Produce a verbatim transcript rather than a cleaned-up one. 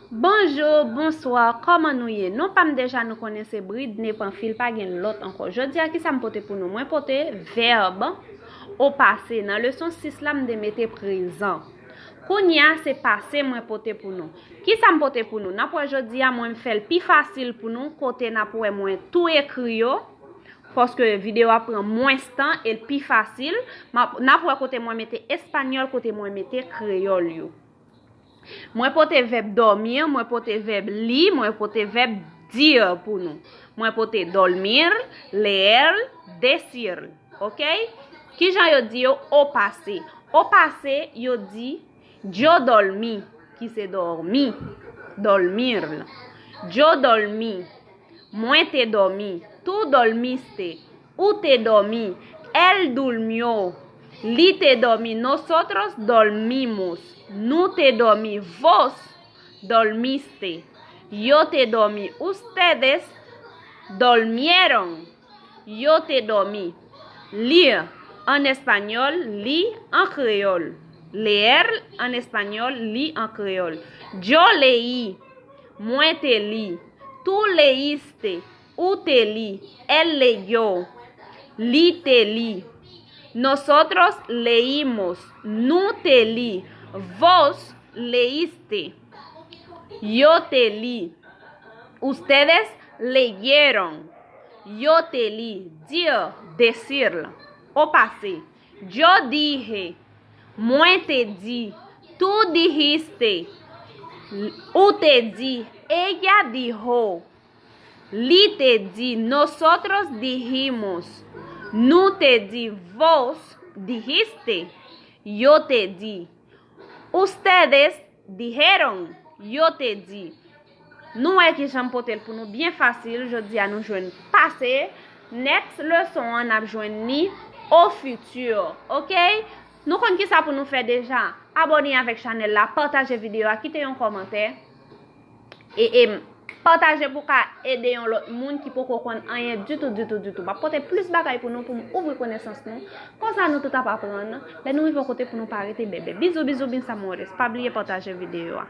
Bonjou, bonswa, kòman nou ye? Non pa m deja nou konnen se Bridne Panfil, pa gen lòt ankò. Jodi a, kisa m pote pou nou? Mwen pote vèb au passé. Nan leson sis la, m te mete prezan. Kounye a, se pase mwen pote pou nou. Kisa m pote pou nou? N ap wè jodi a, mwen m fè l pi fasil pou nou, kote n ap wè mwen tou ekri yo, paske videyo a pran mwens tan e l pi fasil. M ap, n ap wè kote mwen mete espanyòl, kote mwen mete kreyòl yo. Mwen pote vèb dormir, mwen pote vèb li, mwen pote vèb dir pou nou. Mwen pote dormir, leer, decir. Ok? Kijan yo di yo au passé? Au passé, yo di yo dormi, ki se dormi, dormir. Yo dormi, mwen te dormi, tú dormiste, ou te dormi, él durmió, li te dormi, nosotros dormimos, nou te dormi, vos dormiste, yo te dormi, ustedes dormieron, yo te dormi. Lire, an espanyòl, li, an kreyòl. Leer, an espanyòl, li, an kreyòl. Yo leí, mwen te li. Tú leíste, ou te li. Él leyó, li te li. Nosotros leímos, nou te li. Vos leíste, yo te li. Ustedes leyeron, yo te li. Dir, decir, au passé. Yo dije, mwen te di. Tú dijiste, ou te di. Ella dijo, li te di. Nosotros dijimos, nou te di. Vos dijiste, yo te di. Ustedes dijeron, yo te di. Nou wè kijan m pote l pou nou byen fasil. Jodi a nou jwenn pase. Next leson an, n ap jwenn li au futur. Ok? Nou konn kisa pou nou fè deja. Abòne avèk chanèl la, pataje videyo a, kite yon kòmantè. E, e pataje pou ka ede yon lòt moun ki poko konn anyen ditou, ditou, ditou. M ap pote plis bagay pou nou, pou m ouvri konesans nou. Konsa nou tout ap aprann. Lè nou rive yon kote pou nou pa rete bèbè. Bizou, bizou, mis amores. Pa bliye pataje videyo a.